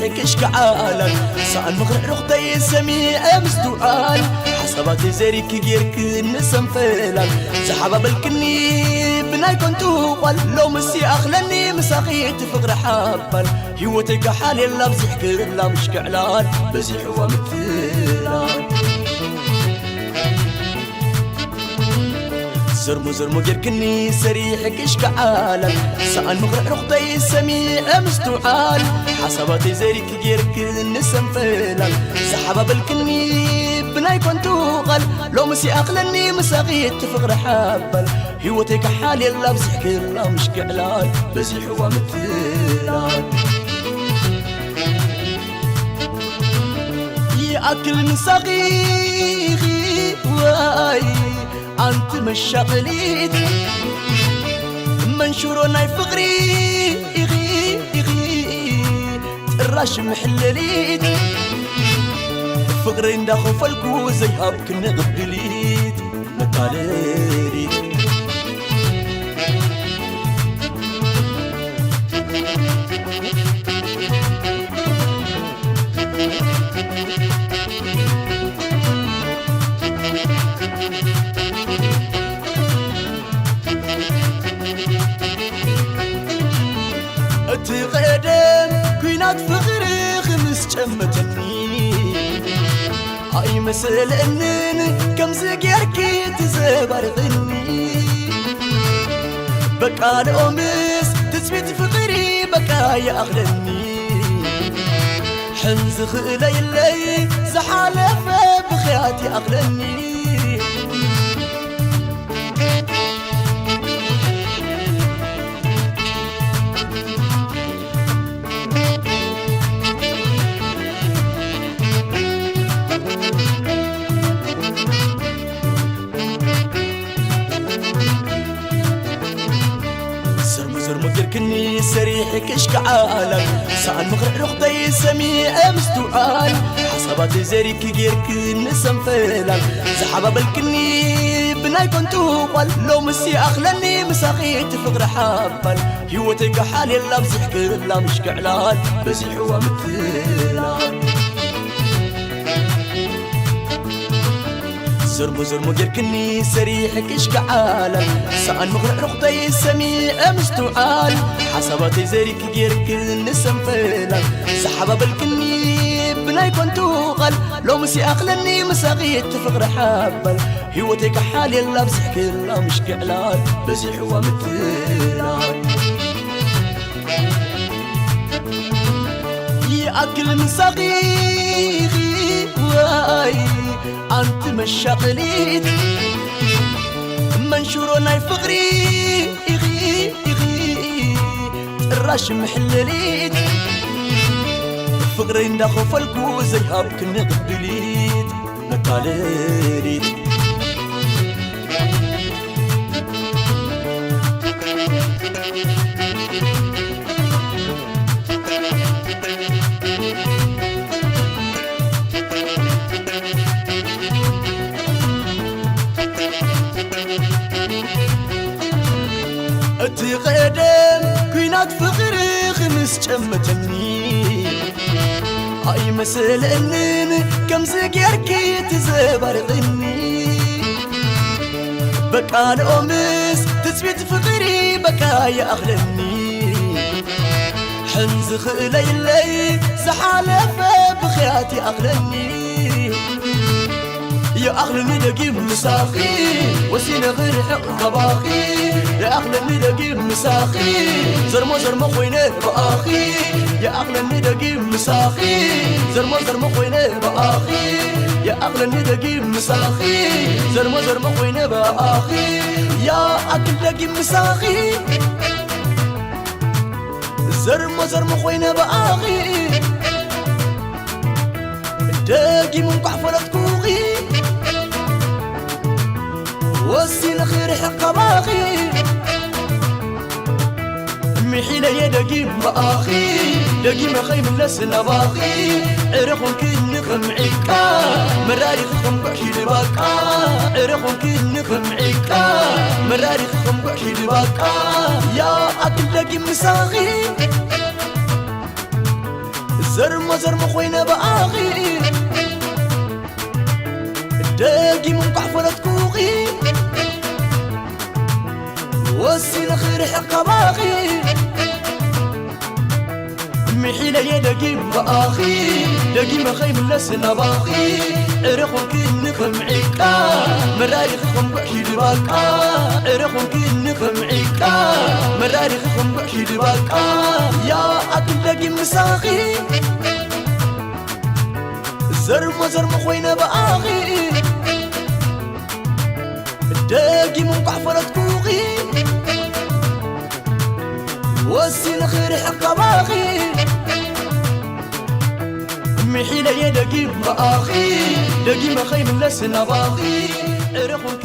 ሕክሽ ከዓላል ሰኣን ምኽሪ ዕሩኽተይ ሰሚዐ ምስትውዓል ሓሳባተይ ዘሪኪ ጌርክ ንሰንፈላል ዝሓባበልክኒ ብናይ ኮንቱ ቋል ሎምስ ይኣኽለኒ ምሳኺ እቲ ፍቕሪ ሓባል ህይወተይ ከሓልየላ ኣብዚሕክላ ምሽክዕላል በዚሕዋ ምትላል ዘርሞ ዘርሞ ጌርክኒ ሰሪሕክሽ ከዓላል ሰኣን ምኽሪ ዕሩኽተይ ሰሚዐ ምስትውዓል ሓሳባተይ ዘሪኪ ጌርክ ንሰንፈላል ዝሓባበልክኒ ብናይ ኮንቱ ቓል ሎምስ ይኣኽለኒ ምሳኺ እቲ ፍቕሪ ሓባል ህይወተይ ከሓልየላ ኣብዚሕክላ ምሽክዕላል በዚሕዋ ምትላል ይኣክል ምሳኺ ዋይ ኣንቲ መሻቐሊት መንሽሮ ናይ ፍቕሪ ኢኺ ኢኺ ጥራሽ ምሕለሊት ፍቕሪ እንዳኸፈልኩ ዘይሃብክኒ ቅብሊት መታለሊት እቲ ቐደም ኲናት ፍቕርኺ ምስ ጨመተኒ ኣይመስለንን ከምዚ ጌርኪ ትዘባርቕኒ በቃ ሎምስ ትጽቢት ፍቕሪ በቃ ይኣኽለኒ ሕንዚ ክእለይለይ ዝሓለፈ ብኽያት ይኣኽለኒ ዘርሞ ዘርሞ ጌርክኒ ሰሪሕክሽ ከዓላል ሰኣን ምኽሪ ዕሩኽተይ ሰሚዐ ምስትውዓል ሓሳባተይ ዘሪኪ ጌርክኒ ሰንፈላል ዝሓባበልክኒ ብናይ ኮንቱ ቋል ሎምስ ይኣኽለኒ ምሳኺ እቲ ፍቕሪ ሓባል ህይወተይ ከሓልየላ ኣብዚሕክላ ምሽክዕላል በዚሕዋ ምትላል ዘርሞ ዘርሞ ጌርክኒ ሰሪሕክሽ ከዓላል ሰኣን ምኽሪ ዕሩኽተይ ሰሚዐ ምስትውዓል ሓሳባተይ ዘሪኪ ጌርክኒ ሰንፈላል ዝሓባበልክኒ ብናይ ኮንቱ ቓል ሎምስ ይኣኽለኒ ምሳኺ እቲ ፍቕሪ ሓባል ህይወተይ ከሓልየላ ኣብዚሕክላ ምሽክዕላል በዚሕዋ ምትላል ይኣክል ምሳኺ ዋይ ኣንቲ መሻቐሊት መንሽሮ ናይ ፍቕሪ ኢኺ ኢኺ ጥራሽ ምሕለሊት ፍቕረይ እንዳኸፈልኩ ዘይሃብክኒ ቅብሊት መታለሊት እቲ ቐደም ኲናት ፍቕርኺ ምስ ጨመተኒ ኣይመስለንን ከምዚ ጌርኪ ትዘባርቕኒ በቃ ሎምስ ትጽቢት ፍቕሪ በቃ ይኣኽለኒ ሕንዚ ክእለይለይ ዝሓለፈ ብኽያት ይኣኽለኒ ይኣኽለኒ ደጊም ምሳኺ ወሲነ ክርሕቕ ካባኺ ይኣኽለኒ ደጊም ምሳኺ ዘርሞ ዘርሞ ኮይነ ብኣኺ ይኣኽለኒ ደጊም ምሳኺ ዘርሞ ዘርሞ ኮይነ ብኣኺ ይኣኽለኒ ደጊም ምሳኺ ዘርሞ ዘርሞ ኮይነ ብኣኺ ይኣክል ደጊም ምሳኺ ዘርሞ ዘርሞ ኮይነ ብኣኺ ደጊም እንኳዕ ፈለጥኩኺ ወሲነ ክርሕቕ ካባኺ ምሒለየ ደጊም ብኣኺ ደጊመ ኸይምለስ ናባኺ ዕረ ኾንክኒ ከም ዒቃ መራሪኺ ከም ጉዕሽ ድባቃ ዕረ ኾንክኒ ከም ዒቃ መራሪኺ ከም ጉዕሽ ድባቃ ያኣክል ደጊም ምሳኺ ዘርሞ ዘርሞ ኮይነ ብኣኺ፣ ደጊም እንቋዕ ፈለጥኩኺ፣ ወሲነ ክርሕቕ ካባኺ። ምሒለየ ደጊም ብኣኺ፣ ደጊመ ኸይምለስ ናባኺ። ዕረ ኾንክኒ ከም ዒቃ፣ መራሪኺ ከም ጉዕ ኪዲ ባቃ። ዕረ ኾንክኒ ከም ዒቃ፣ መራሪኺ ከም ጉዕ ኪዲ ባቃ። ያ ኣክል ደጊም ምሳኺ፣ ዘርሞ ዘርሞ ኮይነ ብኣኺ፣ ደጊም እንቋዕ ፈለጥኩኺ፣ ወሲነ ክርሕቕ ካባኺ። ምሒለየ ደጊም ብኣኺ፣ ደጊመ ኸይምለስ ናባኺ። ዕረ ኾንኪ